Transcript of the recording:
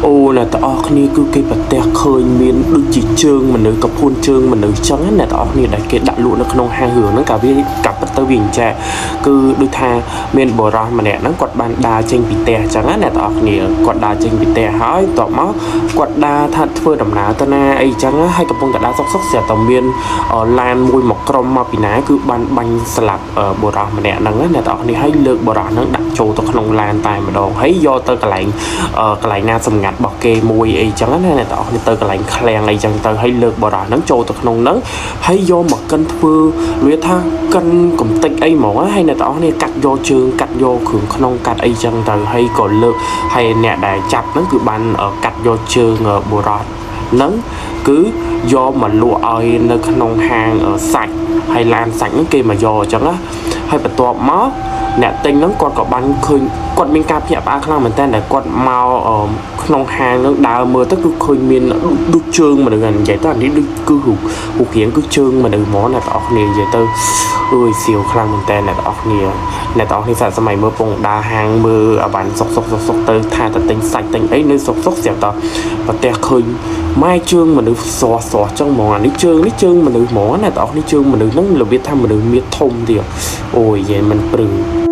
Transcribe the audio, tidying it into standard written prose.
អូអ្នកទាំងអស់គ្នាគឺគេប្រទះឃើញមានដូចជាជើងមនុស្សកពួនជើងមនុស្សចឹងណាអ្នកទាំងអស់គ្នាដែលគេដាក់លក់នៅក្នុងហាងរឿងហ្នឹងកាវាកាប់ទៅវាអញ្ចេះគឺដូចថាមានបុរសម្នាក់ហ្នឹងគាត់បានដើរចេញពីផ្ទះចឹងណាអ្នកទាំងអស់គ្នាគាត់ដើរចេញពីផ្ទះហើយតបមកគាត់ដើរថាធ្វើដំណើរទៅណាអីចឹងណាហើយកំពុងតែដើរសុកសុកស្រាប់តែមានឡានមួយមកក្រុមមកពីណាគឺបានបាញ់ស្លាប់បុរសម្នាក់ហ្នឹងណាអ្នកទាំងអស់គ្នាហើយលើកបុរសហ្នឹងដាក់ចូលទៅក្នុងឡានតែម្ដងហើយយកទៅកន្លែង កន្លែងណាសម្ងាត់របស់គេមួយអីចឹងណាអ្នកទាំងអស់គ្នាទៅកន្លែងឃ្លាំងអីចឹងទៅហើយលើកបុរសហ្នឹងចូលទៅក្នុងហ្នឹងហើយយកមកកិនធ្វើវាថាកិនកំតិចអីហ្មងហើយអ្នកទាំងអស់គ្នាកាត់យកជើងកាត់យកគ្រឿងក្នុងកាត់អីចឹងទៅហើយក៏លើកហើយអ្នកដែលចាប់ហ្នឹងគឺបានកាត់យកជើងបុរសហ្នឹងគឺយកមកលក់ឲ្យនៅក្នុងហាងសាច់ហើយឡានសាច់ហ្នឹងគេមកយកអញ្ចឹងណាហើយបន្ទាប់មកអ្នកទិញហ្នឹងគាត់ក៏បានឃើញគាត់មានការភ្ញាក់ផ្អើលខ្លាំងមែនតើដែលគាត់មកក្នុងហាងហ្នឹងដើរមើលទៅគឺឃើញមានដូចជើងមនុស្សនិយាយទៅអានេះដូចគឺរូបរូបរាងគឺជើងមនុស្សហ្មងអ្នកទាំងអស់គ្នានិយាយទៅអើយសៀវខ្លាំងមែនតើអ្នកទាំងអស់គ្នាអ្នកទាំងអស់គ្នាសាកសម័យមើលពងដើរហាងមើលអាវ៉ាន់សុកសុកសុកសុកទៅថាតែទិញសាច់ទិញអីនៅសុកសុកស្រាប់តប្រទះឃើញម៉ែជើងមនុស្សស្រស់ស្រស់ចឹងហ្មងអានេះជើងនេះជើងមនុស្សហ្មងអ្នកទាំងអស់នេះជើងមនុស្សហ្នឹងរបៀបថាមនុស្សមានធំទៀតអូយយាយមិនព្រឺ។